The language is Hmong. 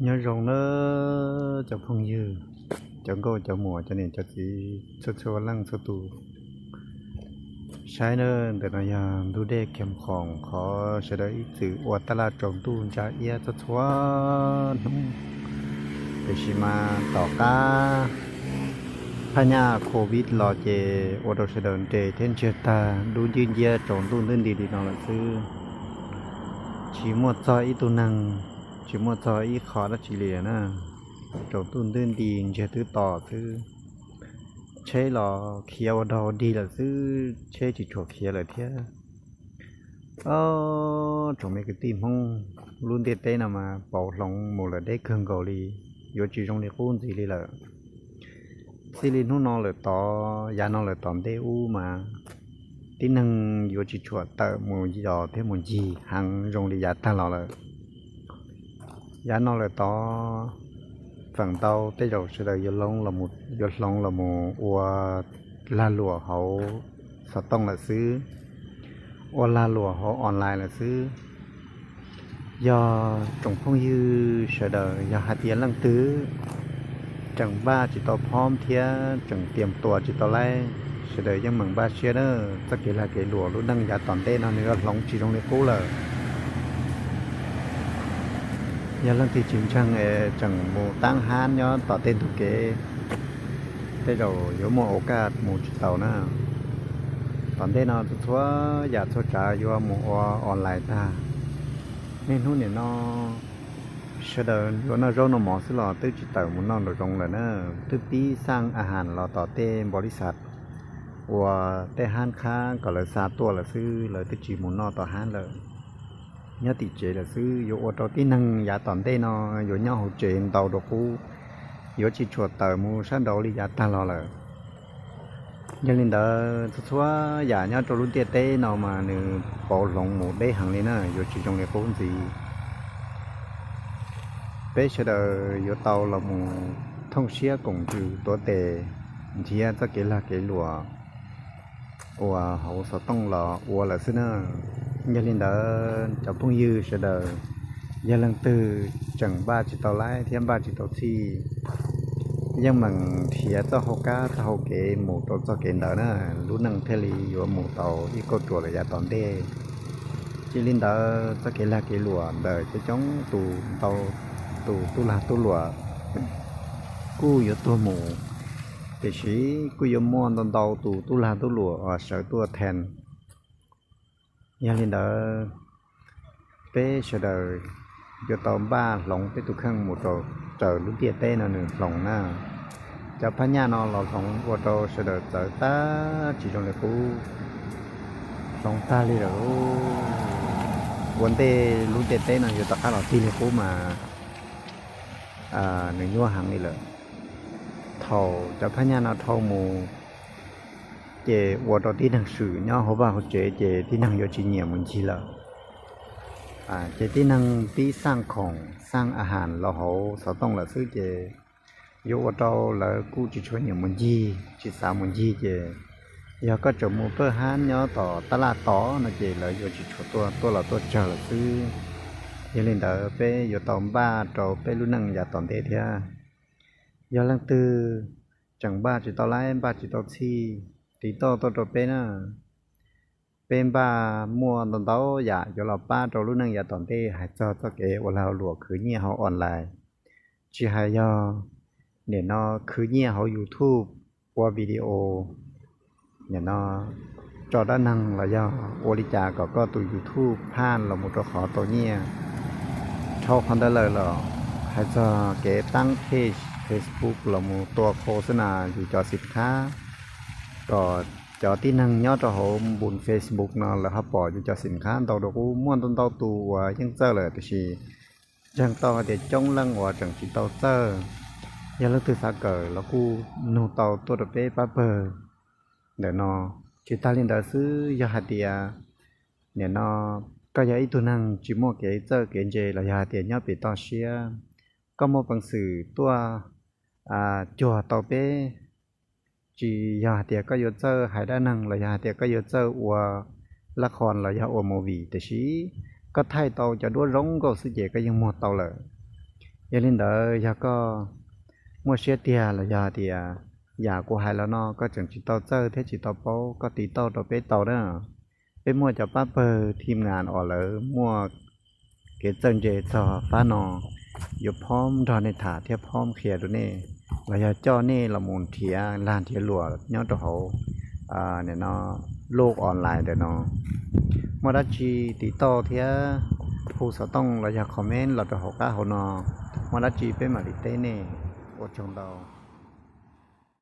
Nyob zoo nawb cov phooj ywg, cov nkauj cov muam, cov niam cov txiv txhua txhua leej txhua tus. Saib nawb, ntawm no yog ntug dej Khiam Khoom qhov sawv daws ib txwm ua taj laj tsaus ntuj ntsa iab txhua txhua hnub, tiam sis mas tom qab phaj nyaj covid los ces ua rau sawv daws nres thiab ntsiag tag, dub ncwj nciab tsaus ntuj ntwb nti li no lawm xwb. Tsis muaj txog ib tug neeg, tsis muaj txog ib qho dab tsi li na. Tsaus ntuj ntwb nti ntsiag twb to xwb. Tsheb los khiav ua dog dig lawm xwb, tsheb tsis tshua khiav lawm thiab. Ob, tsoom me kwv tij Hmoob, lub ntiaj teb no mas pauv hloov mus lawm deb kawg nkaus li, yuav tsis zoo li qub ntxiv li lawm. Txij li hnub no lawm tod, yav no lawm tom ntej ub mas tib neeg yuav tsis tshua tawm mus yos thiab mus ncig heev zoo li yav tag los lawm. Yav no lawm tod, feem ntau tej zaum sawv daws yuav hloov los mus ua lag luam hauv xov tooj lawm xwb, ua lag luam hauv online lawm xwb. Yog tsoom phooj ywg sawv daws yog hais tias leej twg tseem npaj tsis tau phom thiab tseem tiam tuas tsis tau laib, sawv daws yeej meem npaj siab na. Txoj kev lag kev luam lub neej yav tom ntej no nws yuav hloov tsis zoo li qub lawm. Yog leej twg tsis ntseeg es tseem mus tab hab nyob tom tej ntug kev, tej zaum yuav muaj ua kaj mus tsis taus na. Tom ntej no txhua yam txhua tsav yuav mus ua online tag. Niaj hnub nim no sawv daws yuav noj zaub noj mov xwb los twb tsis tawm mus noj nraum zoov lawm na, twb pib xaj a has los tom tej npaus lis xas uas tej hab qhab kom lawv xa tuaj lawm xwb, lawv twb tsis mus noj tom hab lawm, nyob tim tsev lawm xwb. Yuav ua rau tib neeg yav tom ntej no yuav nyob hauv tsev ntau dua qub, yuav tsis tshua tawm mus sab nraud li yav tag los lawm. Yog li ntawd txhua txhua yam nyob rau lub ntiaj teb no mas nws pauv hloov mus deb heev li na, yuav tsis zoo li qub ntxiv. Peb sawv daws yuav tau los mus thooj siab koom ntsws tuav tes nrhiav txoj kev lag kev luam uas hauv xov tooj los ua lawm xwb na. Yog li ntawd cov phooj ywg sawv daws, yog leej twg tseem npaj tsis tau laib thiab npaj tsis tau txhij, yeej meem nrhiav txoj hau kab txoj hau kev mus rau txoj kev ntawd na, lub neej thiaj li yuav mus tau ib kauj ruam lawm yav tom ntej. Cia li ntawd txoj kev lag kev luam ntawm coob coob tus ntau tus tub lag tub luam kuj yuav tuag mus, tiam sis kuj yuav muaj ntau ntau tus tub lag tub luam uas sawv tuaj thees. Yog li ntawd, peb sawv daws yuav tau npaj hloov peb tus kheej mus rau raws lub ntiaj teb no nws hloov na. Cov phab nyaj no los hloov ua rau sawv daws txawv tag tsis zoo li qub, hloov tag li lawm. Ua ntej lub ntiaj teb no yuav rov qab los tig li qub mas nws nyuaj heev li lawm. Thaum cov phab nyaj no dhau mus ces ua rau tib neeg swm nyob hauv vaj hauv tsev ces tib neeg yuav tsis nyiam mus ncig lawm. Ces tib neeg pib xaj khoom xaj a has los hauv xov tooj lawm xwb ces yuav ua rau lawv kuj tsis tshua nyiam mus ncig, tsis xav mus ncig ces yog koj tseem mus pawj hab nyob tom tab laj tod no ces lawv yuav tsis tshua tuaj, tuaj los tuaj tsawg lawm xwb. Yog li ntawd peb yuav tau npaj rau peb lub neej yav tom ntej thiab. Yog leej twg tseem npaj tsis tau laib npaj tsis tau txhij, tiv tauj tuaj rau peb na. Peb npaj muaj ntau ntau yam yuav los pab rau lub neej yav tom ntej hais txog txoj kev ua lag luam khwv nyiaj hauv online. Tsis hais yog nim no khwv nyiaj hauv YouTube, ua video, nim no tso dab neeg los yog ua li cas kom koj tus YouTube phaj los mus rau qhov tau nyiaj. Dhau qhov ntawd lawm los hais txog kev taab page Facebook los mus tua khau xab nas yus cov xim khab, kom cov tib neeg nyob rau hauv npun Facebook no lawv ho pom yus cov xim khab ntau dua qub. Muaj ntau ntau tus uas yeej txawj lawm tiam sis ntseeg tau hais tias coob leej uas tseem tsis tau txawj. Yog leej twg xav kawm los kuj nug tau tuaj rau peb pab pawg ntawm no. Tsis tag li ntawd xwb, yog hais tias nim no koj yog ib tug neeg tsis muaj kev txawj kev ntse los yog hais tias nyob pem toj siab, koj muaj peev xwm tuaj cuag tau peb, tsis yog hais tias koj yuav txawj hais dab neeg los yog hais tias koj yuav txawj ua lab qhos los yog ua movie, tiam sis koj thaij tau cov duab zoo nkauj xwb ces koj yeej muag tau lawm. Yog li ntawd yog koj muaj siab tiag los yog tias yam kuv hais los no koj tseem tsis tau txawj thiab tsis tau paub, koj tiv tauj rau peb tau na. Peb muaj cov pab pawg thim nas uas lawv muaj kev txawj ntse txog fab no, yuav phob nrog nej tham thiab phob qhia rau nej, los yog coj nej los mus nrhiav lag nrhiav luam nyob rau hauv lub online ntawm no. Muaj dab tsi tiv tauj thiab hu xov tooj los yog comment los rau hauv qab hauv no. Muaj dab tsi peb mam li teb nej. Ua tsaug ntau.